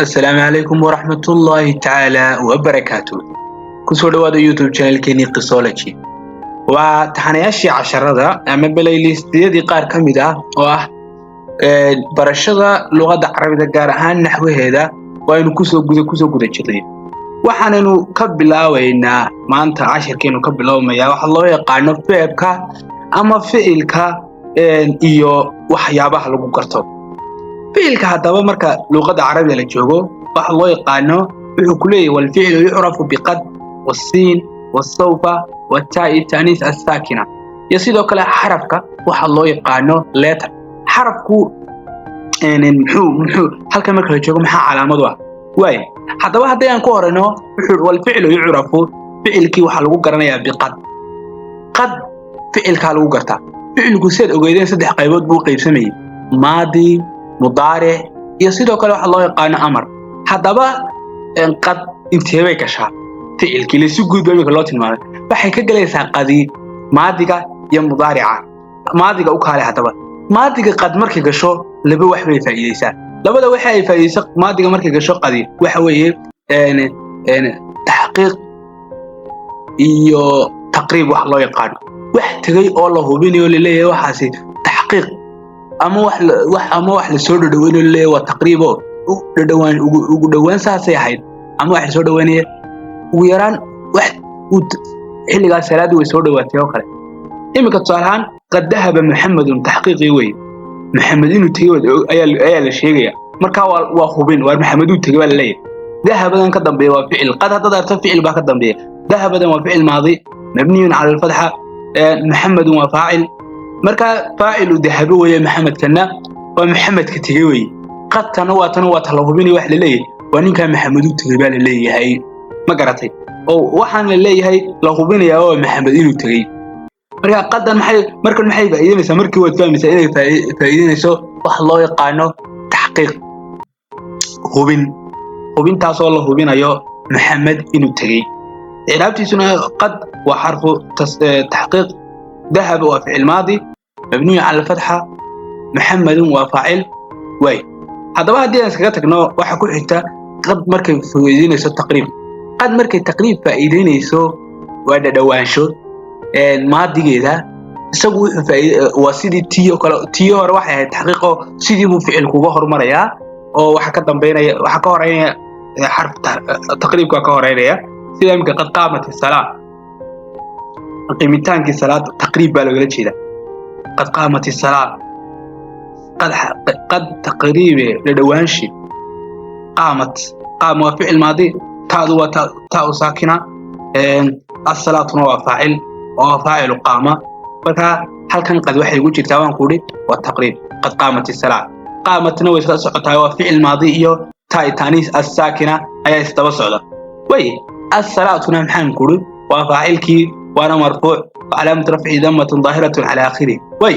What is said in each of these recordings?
Asalaamu calaykum waraxmatullaahi tacaala wabarakaatu. Kusoo dhawaada YouTube channelkeenii Qisology. Waa taxanayaashii casharada ama playlistiyadii qaar ka mid ah oo ah barashada luqadda Carabiga, gaar ahaan naxwaheeda, waaynu kusoo guda jirnay. Waxaanaynu ka bilaabaynaa maanta, cashirkeenu ka bilaabmayaa waxa loo yaqaano verbka ama ficilka iyo waxyaabaha lagu garto ficilka. Haddaba, marka luqadda Carabiga la joogo, waxa loo yaqaano wuxuu ku leeyahay: والفعل يعرف بقد والسين والسوف والتاء التأنيث الساكنة, iyo sidoo kale xarafka waxa loo yaqaano letter. Xarafku muxuu halkan marka la joogo, maxaa calaamad u ah? Waay, haddaba haddii aan ku horeyno, wuxuu والفعل يعرف, ficilkii waxaa lagu garanayaa بقد. Qad ficilkaa lagu gartaa. Ficilku, sidaad ogeydeen, saddex qaybood buu u qaybsamayay: maadi, mudaaric iyo sidoo kale waxa loo yaqaano amar. Haddaba, qad intee bay gashaa ficilkii? Laysu guud ba imika loo tilmaamay. Waxay ka gelaysaa qadi maadiga iyo mudaarica. Maadiga u kaale. Haddaba, maadiga qad markay gasho laba wax bay faa'iideysaa. Labada waxa ay faa'iideyso maadiga markay gasho qadi waxa weeye taxqiiq iyo taqriib. Wax loo yaqaano wax tegey oo la hubinayo laleeyahay waxaasi taxqiiq, ama wax ama wax la soo dhadhaweynayo laleeyahay waa taqriibo dhadhawaan, ugu dhowaan saasay ahayd, ama wax la soo dhaweynaya ugu yaraan wax xilligaas salaadii way soo dhawaatay oo kale. Iminka tusaale ahaan, قد ذهب محمد, taxqiiqii wey. Maxamed inuu tegey ayaa la sheegaya. Marka waa hubin, waar Maxamed uu tegey baa la leeyahay. Dahabadan ka dambeeya waa ficil. Qad haddaad aragto, ficil baa ka dambeeya. Dahabadan waa ficil maadi مبني على الفتحة, محمد waa faacil. Marka faacilu dahabo weeye, Maxamedkana waa Maxamedka tegey weeye. Qadtana waa tan, waa ta la hubinaya. Wax la leeyahay waa ninkaa Maxamed u tegey baa la leeyahay, ma garatay? Oo waxaan la leeyahay, la hubinayaa, waa Maxamed inuu tegey. Marka qadan maxay markan maxay faa'iideynaysaa? Markii waad fahmaysaa inay faa'iideynayso wax loo yaqaano taxqiiq, hubin, hubintaasoo la hubinayo Maxamed inuu tegey. Icraabtiisuna, qad waa xarfu taxqiiq, ذهب waa ficil maadi مبني على الفتحة, محمد waa faacil waay. Haddaba, haddii aan iskaga tagno, waxa ku xigta qad markay faa'iideynayso taqriib. Qad markay taqriib faa'iideynayso waa dhadhawaansho. Maadigeeda isagu wuxuu waa sidii tii oo kale. Tii hore waxay ahayd taxqiiqo, sidii buu ficilku uga hormarayaa oo waxa ka dambeynaya, waxa ka horeynaya xarf taqriibka ka horeynaya, sida imika قد قامت الصلاة, qiimitaankii salaada taqriib baa logala jeeda. قد قامت الصلاة, qad taqriibe, dhadhawaanshi. قامت, قام waa ficil maadi, taadu waa taa saakina, asalaatuna waa faacil oo faacilu qaama. Marka halkan qad waxay ugu jirtaa, waan ku idhi, waa taqriib. قد قامت الصلاة, qaamatna way isla socotaa, waa ficil maadi iyo taa taaniis assaakina ayaa isdaba socda way. Asalaatuna, maxaan ku idhi, waa faacilkii, waana marfuuc وعلامة رفعه ضمة ظاهرة على آخره. Way,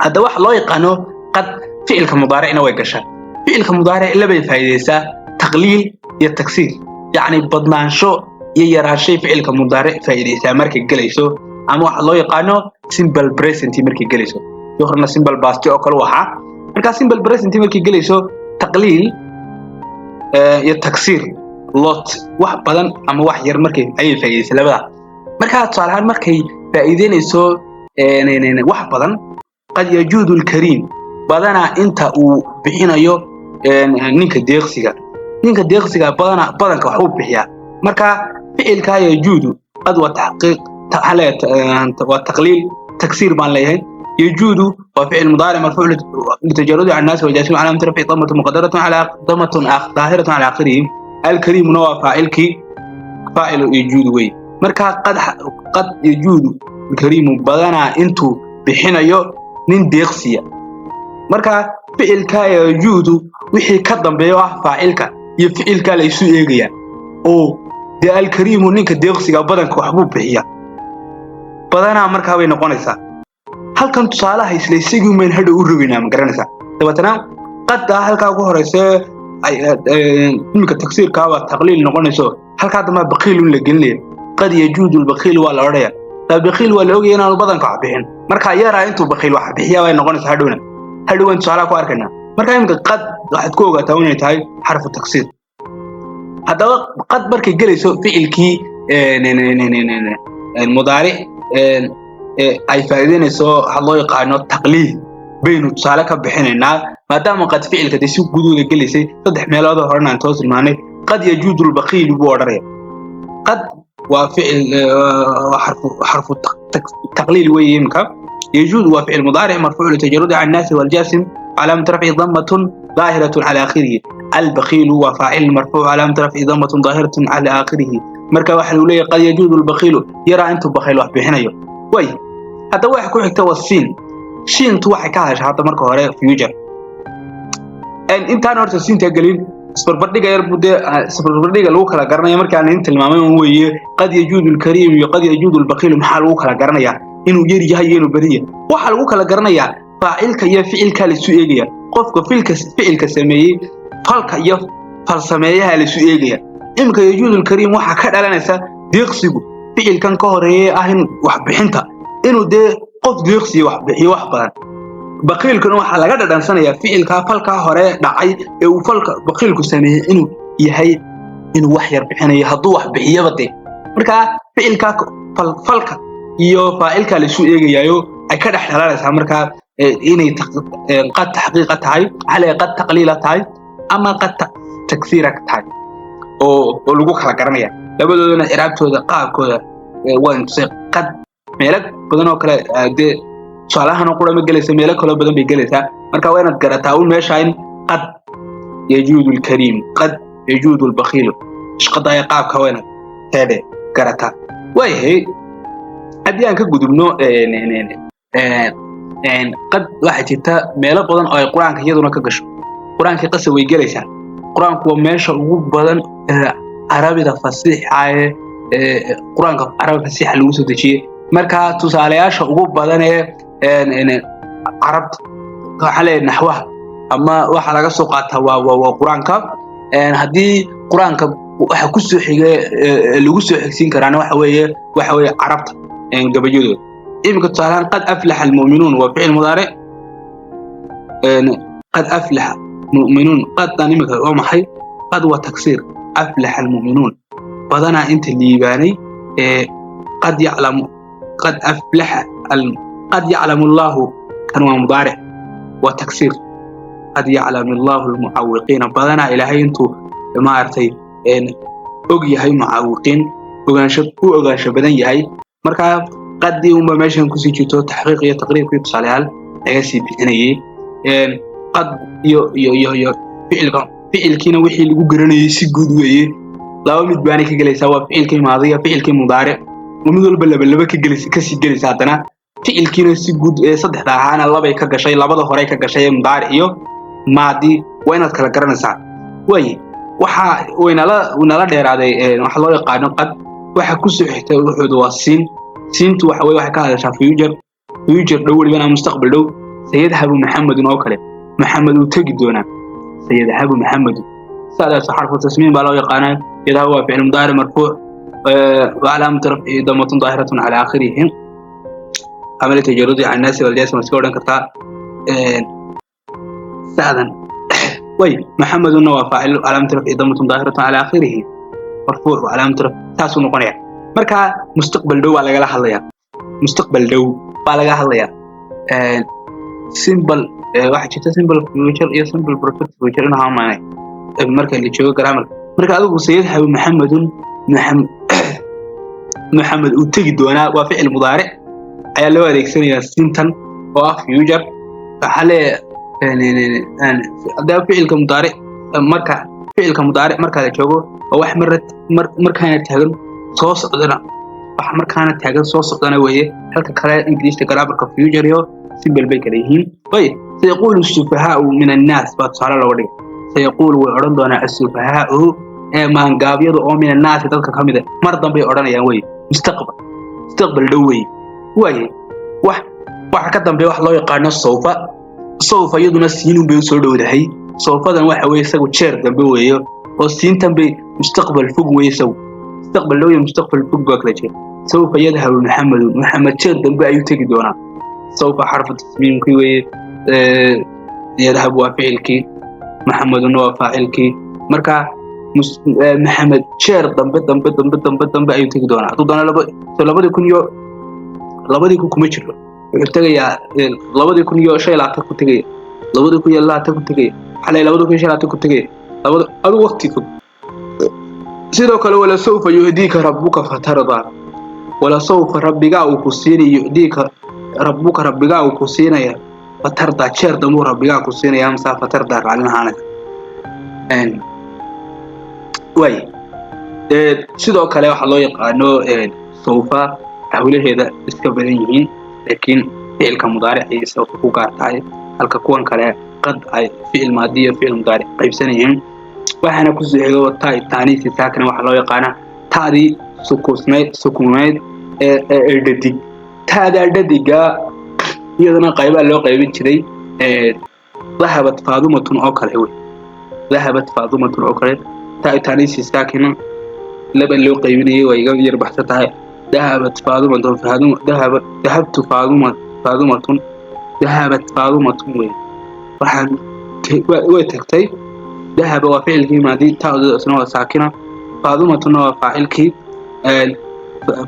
hadda waxa loo yaqaano qad ficilka mudaaricna way gashaa. Ficilka mudaaric labay faa'iideysaa: taqliil iyo tagsiir, yacni badnaansho iyo yaraanshay ficilka mudaaric faa'iideysaa markay gelayso, ama waxa loo yaqaano simple present markay gelayso. Kii horena simple past oo kale u ahaa. Marka simple present markay gelayso, taqliil iyo tagsiir, lot, wax badan ama wax yar markay ayay faa'iideysaa labada. Markaa tusaale ahaan, markay faa'iideynayso wax badan, قد يجود الكريم, badanaa inta uu bixinayo ninka deeqsiga. Ninka deeqsiga badanaa, badanka waxbuu bixiyaa. Marka ficilkaa يجود, qad waa taxqiiq, waxaan leeyahay waa taqliil, taksiir baan leeyahay. يجود waa ficil mudaaric marfuuc لتجرده عن الناصب والجازم, علامة رفعه ضمة مقدرة على ضمة ظاهرة على آخره. الكريم waa faacilkii, faacilu يجود wey. Marka قد يجود الكريم, badanaa intuu bixinayo nin deeqsiya. Marka ficilka يجود wixii ka dambeeya ah faacilka iyo ficilka la isu eegaya, oo dee الكريم ninka deeqsiga badanka waxbuu bixiya, badanaa markaa bay noqonaysaa. Halkan tusaalaha isla isagii umayn hadhow u rogaynaa, ma garanaysaa? Dabeetana qaddaa halkaa ugu horeysa iminka tagsiirkaabaa taqliil noqonayso, halkaa dambaa bakiil un la gelinaya. قد يجود البخيل waa la odhanaya. Bakiil waa la ogaya inaanu badanka wax bixin, marka yaraa intuu bakiil wax bixiya bay noqonaysaa. Hadhowna hadhowan tusaalaha ku arkaynaa. Marka iminka qad waxaad ku ogaataa inay tahay xarfu taksiir. Haddaba qad markay gelayso ficilkii mudaaric ay faa'iideynayso waxaa loo yaqaano taqliil baynu tusaale ka bixinaynaa, maadaama qad ficilka dee si guduuda gelaysay saddex meelood oo horena aan soo tilmaanay. Qad yajuudu lbakiilu buu odhanaya. Qad waa ficil, xarfu taqliil weeye. Imika yajuud waa ficil mudaaric marfuuc litajarudi can naasib waljaasim, calaamatu rafci damatun ظاهرة على آخره. البخيل وفاعل مرفوع، علامة رفعه ضمة ظاهرة على آخره. Marka waxa uu leeyahay qad yajuudu albakiilu, yaraa intuu bakayl wax bixinayo way. Hadda waxa ku xigta waa siin. Siintu waxay ka hadashaa hadda marka hore future. Intaan horta siinta gelin, isbarbardhiga yar buu dee isbarbardhiga lagu kala garanaya markaan in tilmaamay un weeye. Qad yajuudu alkariim iyo qad yajuudu albakiilu, maxaa lagu kala garanayaa inuu yar yahay iyo inuu badan yahay? Waxaa lagu kala garanayaa faacilka iyo ficilka la isu eegaya. Qofka ficilka sameeyey, falka iyo falsameeyaha la isu eegaya. Iminka yajuudu alkariim waxaa ka dhalanaysa deeqsigu ficilkan ka horeeyay ah in wax bixinta, inuu dee qof deeqsiya wax bixiyo wax badan. Bakiilkuna waxaa laga dhadhansanayaa ficilkaa falkaa hore dhacay ee uu falka bakiilku sameeyey inuu yahay inuu wax yar bixinayo hadduu wax bixiyaba dee. Marka ficilkaa falka iyo faacilka la isu eegayaayo ay ka dhex dhalanaysaa markaa inay qad taxqiiqa tahay, maxaa leeyahay, qad taqliila tahay ama qad taksiira tahay oo lagu kala garanaya. Labadoodana ciraabtooda qaabkooda waan tusay. Qad meelo badan oo kale dee tusaalahan oo qura ma gelaysa, meelo kaloo badan bay gelaysaa. Marka waa inaad garataa un meesha in qad yajuudu alkariim, qad yajuudu albakiilu, ishqadaya qaabka waa inaad teedhe garataa. Waayahay, haddii aan ka gudubno qad, waxaa jirta meelo badan oo ay Qur-aanka iyaduna ka gasho. Qur-aankii qasa way gelaysaa. Qur-aanku waa meesha ugu badan ee Carabida fasiixa ee Qur-aanka Carabi fasiixa lagu soo dejiyey. Marka tusaalayaasha ugu badan ee Carabta, waxaa leeyahay naxwaha ama waxa laga soo qaataa waa Qur-aanka. Haddii Qur-aanka waxa ku soo xige lagu soo xigsiin karaana waxa weeye Carabta gabayadooda. Iminka tusaalahaan qad aflaxa almu'minuun waa ficil mudaaric. Qad aflaxa mu'minuun, qadan iminka waa maxay? Qad waa taksiir. Aflaxa almu'minuun, badanaa inta liibaanay. Qad yaclamu, qad aflaxa, qad yaclamu Allahu, kan waa mudaaric, waa taksiir. Qad yaclamu Allahu almucawiqiina, badanaa Ilaahay intuu maaragtay og yahay mucaawiqiin, ogaansho u ogaansho badan yahay. Marka qadii unba meeshan kusii jirto taxqiiq iyo taqriibkii tusaalayaal laga sii bixinayay. Qad iyo ficilka, ficilkiina wixii lagu garanayay si guud weeye. Laba mid baanay ka gelaysaa: waa ficilkii maadiga, ficilkii mudaaric, oo mid walba laba laba ka gelaysa, kasii gelaysa. Haddana ficilkiina si guud ee saddexda ahaana labay ka gashay, labada horey ka gashay ee mudaaric iyo maadi. Waa inaad kala garanaysaa. Waaye, waxa waynala dheeraaday waxa loo yaqaano qad. Waxa ku soo xigta wuxuudu waa siin. Siintu waxa weye waxay ka hadashaa future, future dhow welibana, mustaqbal dhow. Sayadhabu Maxamedun oo kale, Maxamed uu tegi doonaa. Sayadhabu Maxamedu, sidaas xarfu tasmiin baa loo yaqaanaa. Yadhabu waa ficil mudaaric marfuuc وعلامة رفعه ضمة ظاهرة على آخره، عمل تجرد عن الناس والجاسم iska odhan kartaa sa'dan way. Maxameduna waa faacil, calaamatu rafci damatun daahiratu cala aakhirihi, marfuuc calaamatu rafci, saasuu noqonaya. Marka mustaqbal dhow baa lagala hadlayaa, mustaqbal dhow baa laga hadlayaa. Simple waxaa jirta simple future iyo simple perfect future inuu hamaanay marka la joogo grammar. Marka adigu sayadhabu Maxamedun, Maxamed uu tegi doonaa, waa ficil mudaaric ayaa loo adeegsanayaa sintan oo ah future. Waxaa leeyahay haddaba ficilka mudaaric, marka ficilka mudaaric marka la joogo waa wax mar markaana taagan soo socdana, wax markaana taagan soo socdana weeye. Halka kale Ingiriista grammarka future iyo simple bay kala yihiin. Way sayaquulu sufahaau min annaas baa tusaale looga dhigay. Sayaquulu, way odhan doonaa, asufahaau ee maangaabyadu oo min annaasi dadka ka mid a, mar dambay odhanayaan wey, mustaqbal, mustaqbal dhow wey. Waaye, wax waxa ka dambeeya wax loo yaqaano sawfa. Sawfa iyaduna siinun bay usoo dhowdahay. Sawfadan waxa weeye isagu jeer dambe weeyo oo siintan bay mustaqbal fog weeye. Isagu mustaqbal dhow iyo mustaqbal fog baa kala jira. Sawfa yadhabu Maxamedu, Maxamed jeer dambe ayuu tegi doonaa. Sawfa xarfu tasmiimkii weeye. Yadhab waa ficilkii, Maxameduna waa faacilkii. Marka Maxamed jeer dambe dambe dambe dambe dambe ayuu tegi doonaa. Hadduu doono laba so 2000 iyo 2000 kuma jiro, wuxuu tegayaa 2025 ku tegaya, 2020 ku tegaya, waxaa la 2025 ku tegaya, labada adigu waqti fog. Sidoo kale ولسوف يعطيك ربك فترضى. ولسوف rabbigaa uu ku siinaya, يعطيك ربك rabbigaa uu ku siinaya, فترضى jeer dambuu rabbigaa ku siinaya amsa فترضى raalin ahaanaya. Waay, sidoo kale waxaa loo yaqaano sawfa hawlaheeda iska badan yihiin, laakiin ficilka mudaaric ayay sawfa ku gaar tahay, halka kuwan kale qad ay ficil maadi iyo ficil mudaaric qaybsan yihiin. Waxaana kusoo xigo تاء التأنيث الساكنة. Waxaa loo yaqaanaa ta'dii sukuusnayd, sukuunayd ee dhadig. Ta'daa dhadiga iyadana qaybaa loo qaybin jiray. ذهبت فاطمة oo kale wey, ذهبت فاطمة oo kale تاء التأنيث الساكنة laba loo qaybinayay, way iga yar baxsan tahay. ذهبت فاطمة, فاطمة, ذهب, ذهبت فاطمة, فاطمة, ذهبت فاطمة wey. Waxaan way tagtay. ذهب waa ficilkii maadi, ta'duna waa saakina, فاطمة na waa faacilkii.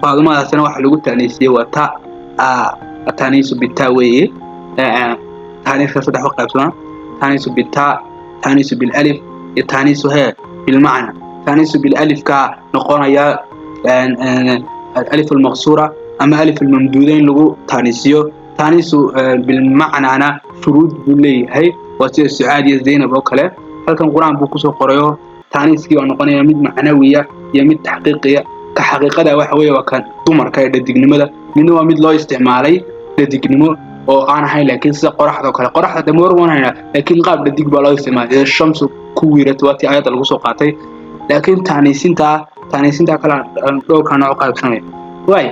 Faadumadaasina waxa lagu taaniisiyey waa ta التأنيث بالتاء weeye. Taaniiska saddex u qaybsamaa: تأنيث بالتاء, تأنيث بالألف iyo تأنيث hee بالمعنى. تأنيث بالألف ka noqonaya ألف المقصورة ama ألف الممدودة in lagu taaniisiyo. تأنيث بالمعنى na shuruud buu leeyahay, waa sida Sucaad iyo Zaynab oo kale. Halkan Qur-aan buu kusoo qorayo. Taaniiskii waa noqonaya mid macnawiya iyo mid taxqiiqiya. Ka xaqiiqada waxa weeye waa kan dumarka ee dhadignimada. Midna waa mid loo isticmaalay dhadignimo oo aan ahayn, laakiin sida qoraxda oo kale, qoraxda de mar waan haynaa, laakiin qaab dhadig baa loo isticmaalay. الشمس كورت waa tii aayadda lagu soo qaatay. Laakiin taaniisintaa kale aan dhowrka nooc qaybsanaya waay.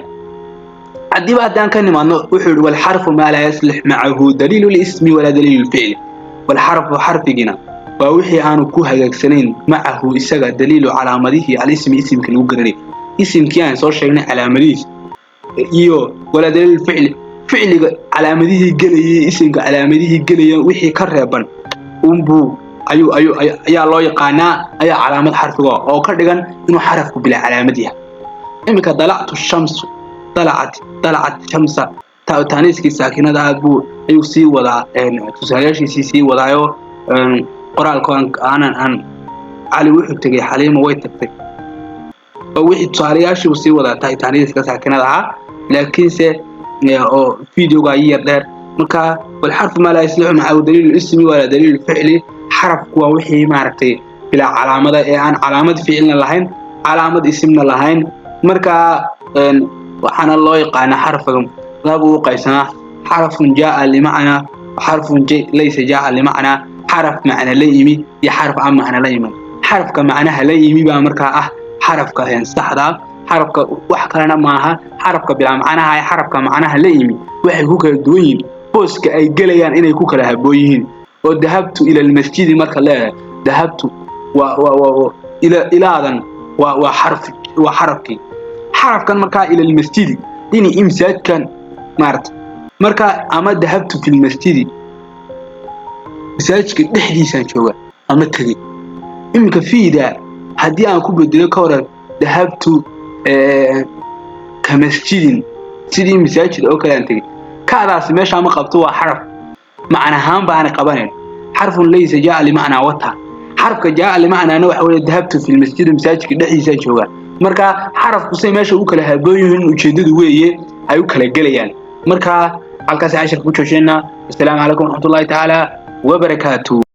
Haddiiba haddaan ka nimaadno, wuxuu yihi: والحرف ما لا يصلح معه دليل الاسم ولا دليل الفعل. والحرف xarfigina waa wixii aanu ku hagaagsanayn معه isaga دليل calaamadihii الاسم isimka lagu garanay, isimkii aan soo sheegnay calaamadihiis iyo ولا دليل الفعل ficliga calaamadihii gelayay, isimka calaamadihii gelaya wixii ka reeban unbuu ayuu ayuu ayaa loo yaqaanaa, ayaa calaamad xarfiga oo ka dhigan inuu xarafku bilaa calaamad yahay. Iminka طلعت الشمس, طلعت, طلعت شمس, taaniiskii saakinada ah buu ayuu sii wadaa, tusaalayaashiisii sii wadaayo. Qoraalka aanan aan Cali wuxuu tegey, Xaliima way tagtay, oo wixii tusaalayaashii uu sii wadaa taaniiska saakinada ahaa, laakiinse oo videoga yar dheer. Marka والحرف ما لا يصلح معه دليل الاسم ولا دليل الفعل. Xarafku waa wixii maaragtay bilaa calaamada ee aan calaamad ficilna lahayn, calaamad isimna lahayn. Marka waxaana loo yaqaanaa xarafka laba u qaybsanaa: حرف جاء لمعنى, حرف ليس جاء لمعنى. Xaraf macna la yimi iyo xaraf aan macna la iman. Xarafka macnaha la yimi baa markaa ah xarafka saxda. Xarafka wax kalena maaha xarafka bilaa macnaha ee xarafka macnaha la yimi waxay ku kala duwan yihiin booska ay gelayaan inay ku kala habboon yihiin. Oo ذهبت إلى المسجد marka leedahay, ذهبت waa ila ilaadan waa xarf, waa xarafkii, xarafkan markaa إلى المسجد dhini masaajidkan maarata. Marka ama ذهبت في المسجد, masaajidka dhexdiisaan jooga ama tegey. Iminka fiida haddii aan ku bedelo ka waran ذهبت كمسجد, sidii masaajid oo kale aan tegey, ka'daasi meeshaa ma qabto, waa xaraf macna ahaan baana qabanayn. حرف ليس جاء لمعنى wata. Xarafka جاء لمعنى na waxa weeye ذهبت في المسجد, masaajidka dhexdiisaan joogaa. Marka xarafku say meesha u kala haboon yihiin ujeedadu weeye ay u kala gelayaan. Marka halkaas cashirka ku joojinaa. Assalaamu calaykum waraxmatullaahi tacaala wabarakaatu.